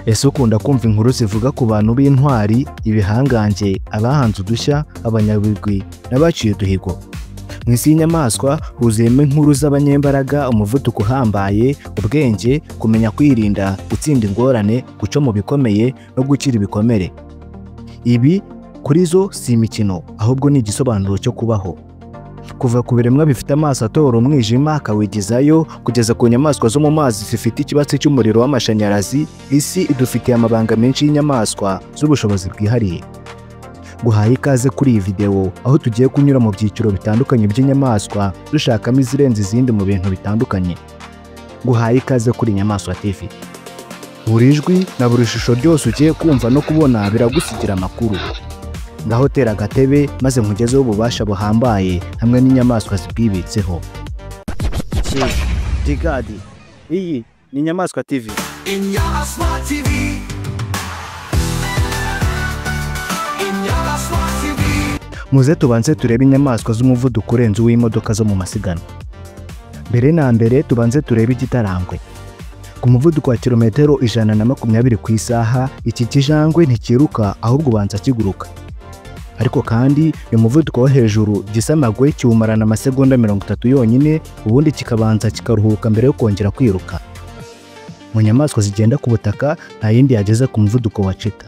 Ese ukunda kumva inkuru zivuga ku bantu b'intwari, ibihangange, abahanze udushya, abanyabigwi n'abaciye uduhigo? Mu isi y'inyamaswa huzuyemo inkuru z'abanyembaraga, umuvuduko uhambaye, ubwenge, kumenya kwirinda, gutsinda ingorane, guca mu bikomeye no gukira ibikomere. Ibi kuri zo si imikino, ahubwo ni igisobanuro cyo kubaho. Kuva ku biremwa bifite amaso atora umwijima akawigizayo, kugeza ku nyamaswa zo mu mazi zifite ikibatsi cy'umuriro w'amashanyarazi, isi idufitiye amabanga menshi y'inyamaswa z'ubushobozi bwihariye. Guhaye ikaze kuri iyi video, aho tugiye kunyura mu byiciro bitandukanye by'inyamaswa, dushakamo izirenze izindi mu bintu bitandukanye. Guhaye ikaze kuri Inyamaswa TV. Buri jwi na buri shusho ryose ugiye kumva no kubona biragusigira amakuru. Ngaho tera agatebe maze nkugezeho ububasha buhambaye hamwe n'inyamaswa zibwibitseho. Digadi, iyi ni Inyamaswa TV. Inyamaswa TV. Inyamaswa TV. Muze tubanze turebe inyamaswa z'umuvuduko urenze uw'imodoka zo mu masiganwa. Mbere na mbere tubanze turebe igitarangwe. Ku muvuduko wa kilometero 120 ku isaha, iki kijangwe ntikiruka ahubwo ubanza kiguruka. Ariko kandi uyu muvuduko wo hejuru gisamagwe kiwumarana amasegonda 30 yonyine, ubundi kikabanza kikaruhuka mbere yo kongera kwiruka. Mu nyamaswa zigenda ku butaka nta yindi yageze ku muvuduko wa cheetah.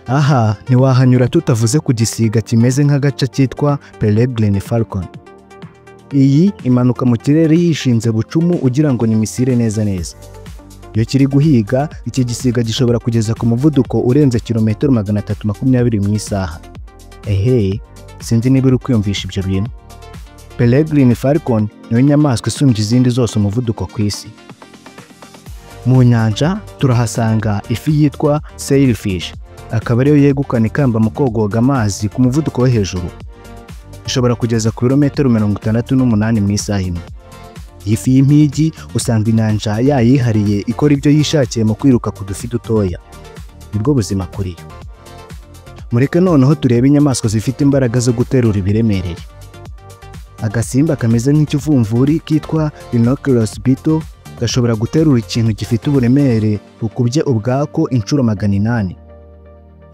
Aha ntiwahanyura tutavuze ku gisiga kimeze nk'agaca cyitwa Peregrine Falcon. Iyi imanuka mu kirere yishinze bucumu ugira ngo ni misile neza neza. Iyo kiri guhiga, iki gisiga gishobora kugeza ku muvuduko urenze kilometero 320 mu isaha. Ehe, sinzi niba uri kwiyumvisha ibyo bintu. Peregrine Falcon niyo nyamaswa isumbya izindi zose umuvuduko ku isi. Mu nyanja turahasanga ifi yitwa sailfish, akaba ariyo yegukana ikamba mu kogoga amazi ku muvuduko wo hejuru. Ishobora kugeza ku birometero 68 mu isaha imwe. Iyi fi y'impigi usanga inyanja yayihariye ikora ibyo yishakiye mu kwiruka ku dufi dutoya. Nibwo buzima kuri yo. Mureke noneho turebe inyamaswa zifite imbaraga zo guterura ibiremereye. Agasimba kameze nk'ikivumvuri kitwa Rhinoceros beetle gashobora guterura ikintu gifite uburemere bukubye ubwako inshuro 800.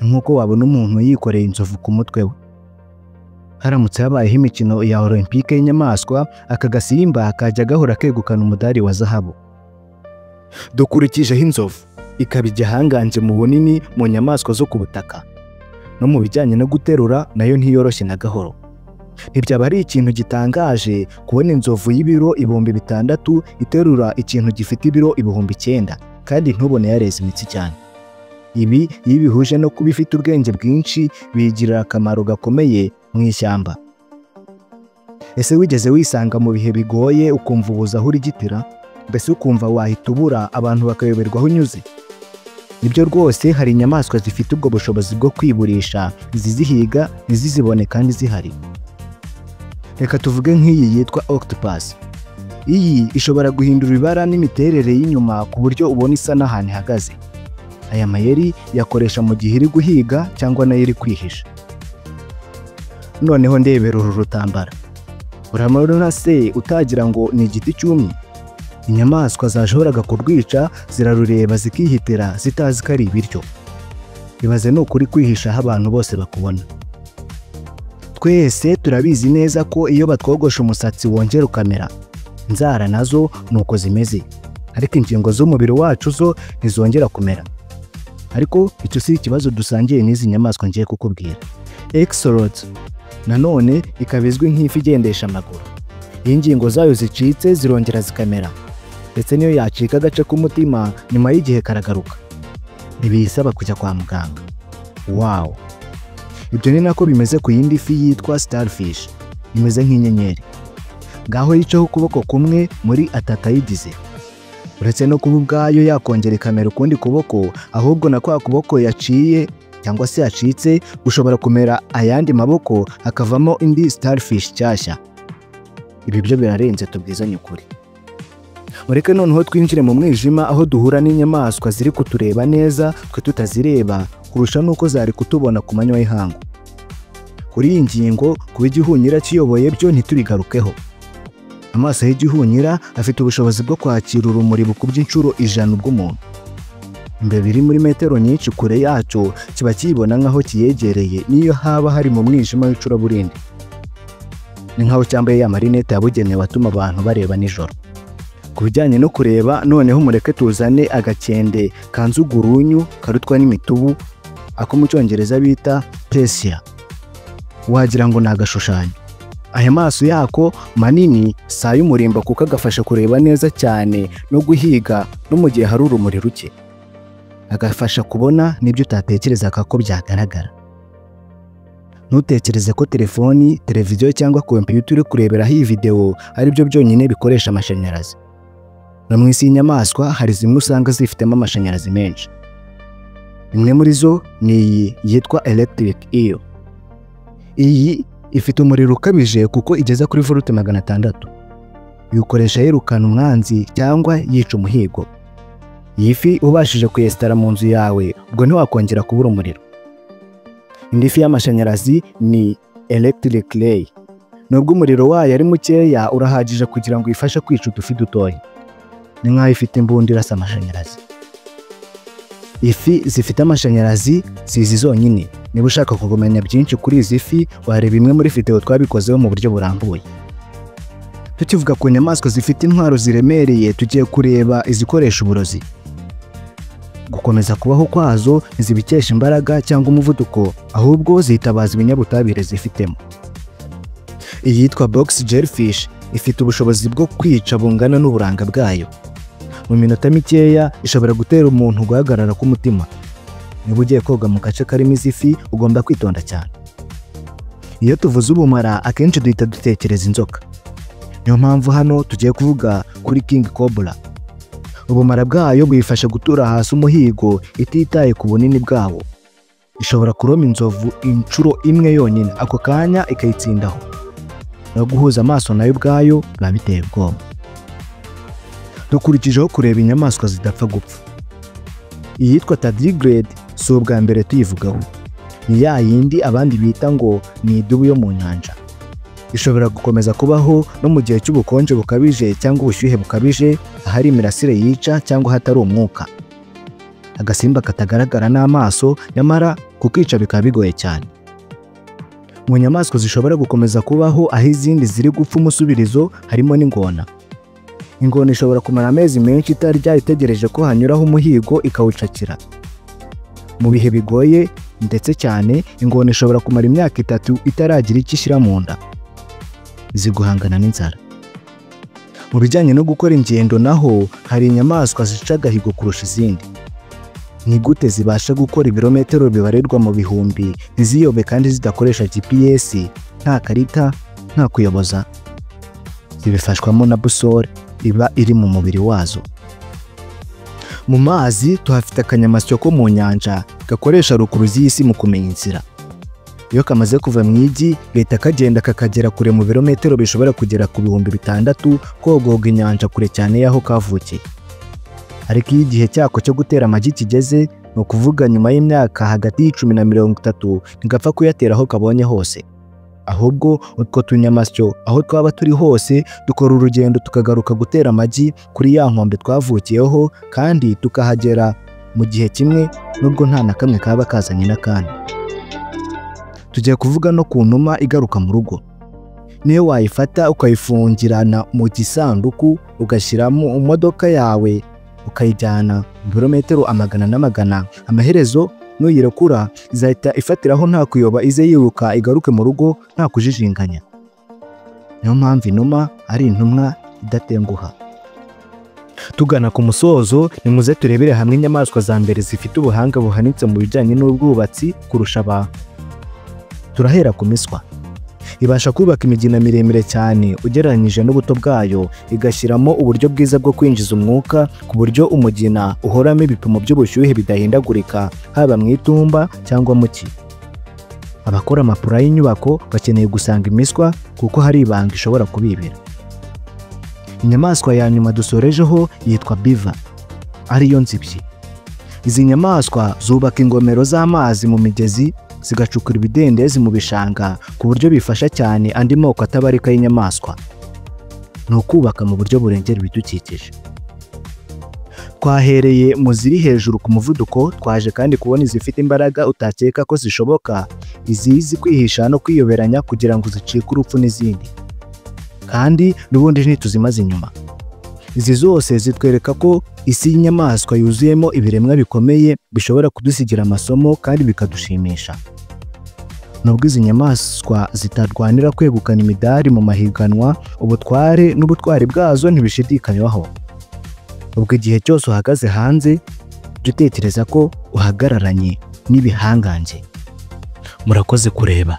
Nk'uko wabona umuntu yikoreye inzovu ku mutwe we. Haramutse habayeho imikino ya Olympique y'inyamaswa, aka gasimba kajya gahora kegukana umudari wa zahabu. Dukurikijeho inzovu, ikaba igihanganje mu bunini mu nyamaswa zo ku butaka. No mu bijyanye no guterura nayo ntiyoroshye na gahoro. Ntibyaba ari ikintu gitangaje kubona inzovu y'ibiro 6000 iterura ikintu gifite ibiro 9000 kandi ntubone yareze imitsi cyane. Ibi iyo bihuje no kuba ifite ubwenge bwinshi bigirira akamaro gakomeye mu ishyamba. Ese wigeze wisanga mu bihe bigoye ukumva ubuza aho urigitira, mbese ukumva wahita ubura abantu bakayoberwa aho unyuze? Nibyo rwose, hari inyamaswa zifite ubwo bushobozi bwo kwiburisha, izizihiga ntizizibone kandi zihari. Reka tuvuge nk'iyi yitwa octopus. Iyi ishobora guhindura ibara n'imiterere y'inyuma ku buryo ubona isa n'ahantu ihagaze. Aya mayeri yakoresha mu gihe iri guhiga cyangwa nayo iri kwihisha. Noneho ndebera uru rutambara. Uramurona se utagira ngo ni igiti cyumye? Inyamaswa zashoboraga kurwica zirarureba zikihitira zitazi ko ari ibiryo. Ibaze ni ukuri kwihisha aho abantu bose bakubona. Twese turabizi neza ko iyo batwogosha umusatsi wongera ukamera. Inzara nazo nuko zimeze. Ariko ingingo z'umubiri wacu zo ntizongera kumera. Ariko icyo si ikibazo dusangiye n'izi nyamaswa ngiye kukubwira. Axolotl nanone ikaba izwi nk'ifi igendesha amaguru. Iyo ingingo zayo zicitse zirongera zikamera, ndetse niyo yacika agace k'umutima nyuma y'igihe karagaruka. Ntibiyisaba kujya kwa muganga. Wow! Ibyo ni nako bimeze ku yindi fi yitwa starfish, imeze nk'inyenyeri. Ngaho yicaho ukuboko kumwe muri atatu ayigize. Uretse no kuba ubwayo yakongera ikamera ukundi kuboko, ahubwo na kwa kuboko yaciye cyangwa se yacitse ushobora kumera ayandi maboko hakavamo indi starfish nshyashya. Ibi byo birarenze, tubwizanye ukuri. Mureke noneho twinjire mu mwijima aho duhura n'inyamaswa ziri kutureba neza twe tutazireba kurusha nuko zari kutubona ku manywa y'ihangu. Kuri iyi ngingo kuba igihunyira kiyoboye byo ntiturigarukeho. Amaso y'igihunyira afite ubushobozi bwo kwakira urumuri bukubye inshuro 100 bw'umuntu. Imbeba iri muri metero nyinshi kure yacyo kiba kiyibona nk'aho kiyegereye, niyo haba hari mu mwijima w'icuraburindi. Ni nk'aho cyambaye ya marinete yabugenewe atuma abantu bareba nijoro. Ku bijyanye no kureba noneho mureke tuzane agakende kanzugurunyu karutwa n'imitubu, ako mu cyongereza bita Persia. Wagira ngo ni agashushanyo. Aya maso yako manini si ay'umurimbo kuko agafasha kureba neza cyane no guhiga no mu gihe hari urumuri ruke. Agafasha kubona n'ibyo utatekerezaga ko byagaragara. Ntutekereze ko telefoni, televiziyo cyangwa kompiyuta uri kureberaho iyi videwo ari byo byonyine bikoresha amashanyarazi. No mu isi y'inyamaswa hari zimwe usanga zifitemo amashanyarazi menshi. Imwe muri zo ni iyi yitwa electric eel. Iyi ifite umuriro ukabije kuko igeza kuri volt 600. Uyikoresha yirukana umwanzi cyangwa yica umuhigo. Iyi fi ubashije kuyesitara mu nzu yawe ubwo ntiwakongera kubura umuriro. Indi fi y'amashanyarazi ni electric ray. Nubwo umuriro wayo ari mukeya urahagije kugira ngo ifashe kwica udufi dutoya. Ni nk'aho ifite imbunda irasa amashanyarazi. Ifi zifite amashanyarazi si izi zonyine. Niba ushaka kumenya byinshi kuri izi fi wareba imwe muri video twabikozeho mu buryo burambuye. Tukivuga ku nyamaswa zifite intwaro ziremereye, tugiye kureba izikoresha uburozi. Gukomeza kubaho kwazo ntizibikesha imbaraga cyangwa umuvuduko, ahubwo zitabaza ibinyabutabire zifitemo. Iyi yitwa box jellyfish ifite ubushobozi bwo kwica bungana n'uburanga bwayo. Mu minota mikeya ishobora gutera umuntu guhagarara k'umutima. Niba ugiye koga mu gace karimo izi fi ugomba kwitonda cyane. Iyo tuvuze ubumara akenshi duhita dutekereza inzoka. Niyo mpamvu hano tugiye kuvuga kuri King Cobra. Ubumara bwayo buyifasha gutura hasi umuhigo ititaye ku bunini bwawo. Ishobora kuroma inzovu inshuro imwe yonyine ako kanya ikayitsindaho. No guhuza amaso nayo ubwayo biba biteye ubwoba. Dukurikijeho kureba inyamaswa zidapfa gupfa. Iyitwa tardigrade si ubwa mbere tuyivugaho. Ni ya yindi abandi bita ngo ni idubu yo mu nyanja. Ishobora gukomeza kubaho no mu gihe cy'ubukonje bukabije cyangwa ubushyuhe bukabije, ahari imirasire yica cyangwa hatari umwuka. Agasimba katagaragara n'amaso, nyamara kukica bikaba bigoye cyane. Mu nyamaswa zishobora gukomeza kubaho aho izindi ziri gupfa umusubirizo harimo n'ingona. Ingona ishobora kumara amezi menshi itarya itegereje ko hanyuraho umuhigo ikawucakira. Mu bihe bigoye ndetse cyane, ingona ishobora kumara imyaka 3 itaragira icyo ishyira mu nda. Ziguhangana n'inzara. Mu bijyanye no gukora ingendo naho hari inyamaswa zica agahigo kurusha izindi. Ni gute zibasha gukora ibirometero bibarirwa mu bihumbi ntiziyobe kandi zidakoresha GPS, nta karita, nta kuyoboza? Zibifashwamo na busole iba iri mu mubiri wazo. Mu mazi tuhafite akanyamasyo ko mu nyanja gakoresha rukuruzi y'isi mu kumenya inzira. Iyo kamaze kuva mu igi gahita kagenda kakagera kure mu birometero bishobora kugera ku 6000 kogoga inyanja kure cyane y'aho kavukiye. Ariko iyo igihe cyako cyo gutera amagi kigeze, ni ukuvuga nyuma y'imyaka hagati y'10 na 30, ntigapfa kuyatera aho kabonye hose. Ahubwo utwo tunyamasyo aho twaba turi hose dukora urugendo tukagaruka gutera amagi kuri ya nkombe twavukiyeho, kandi tukahagera mu gihe kimwe nubwo nta na kamwe kaba kazanye n'akandi. Tugiye kuvuga no ku numa igaruka mu rugo. Niyo wayifata ukayifungirana mu gisanduku ugashyiramo imodoka yawe ukayijyana ibirometero amagana n'amagana, amaherezo nuyirekura izahita ifatiraho nta kuyoba, ize yiruka igaruke mu rugo nta kujijinganya. Niyo mpamvu inuma ari intumwa idatenguha. Tugana ku musozo, nimuze turebere hamwe inyamaswa za mbere zifite ubuhanga buhanitse mu bijyanye n'ubwubatsi kurusha abantu. Turahera ku miswa. Ibasha kubaka imigina miremire cyane ugereranyije n'ubuto bwayo, igashyiramo uburyo bwiza bwo kwinjiza umwuka ku buryo umugina uhoramo ibipimo by'ubushyuhe bidahindagurika haba mu itumba cyangwa mu cyi. Abakora amapura y'inyubako bakeneye gusanga imiswa kuko hari ibanga ishobora kubibira. Inyamaswa ya nyuma dusorejeho yitwa biva, ariyo nzibyi. Izi nyamaswa zubaka ingomero z'amazi mu migezi, zigacukura ibidendezi mu bishanga ku buryo bifasha cyane andi moko atabarika y'inyamaswa. Ni ukubaka mu buryo burengera ibidukikije. Twahereye mu ziri hejuru ku muvuduko, twaje kandi kubona izifite imbaraga utakeka ko zishoboka, izizi kwihisha no kwiyoberanya kugira ngo zicike urupfu n'izindi. Kandi n'ubundi ntituzimaze inyuma. Izi zose zitwereka ko isi y'inyamaswa yuzuyemo ibiremwa bikomeye bishobora kudusigira amasomo kandi bikadushimisha. Nubwo izi nyamaswa zitarwanira kwegukana imidari mu mahiganwa, ubutware n'ubutwari bwazo ntibishidikanywaho. Ubwo igihe cyose uhagaze hanze, jya utekereza ko uhagararanye n'ibihangange. Murakoze kureba.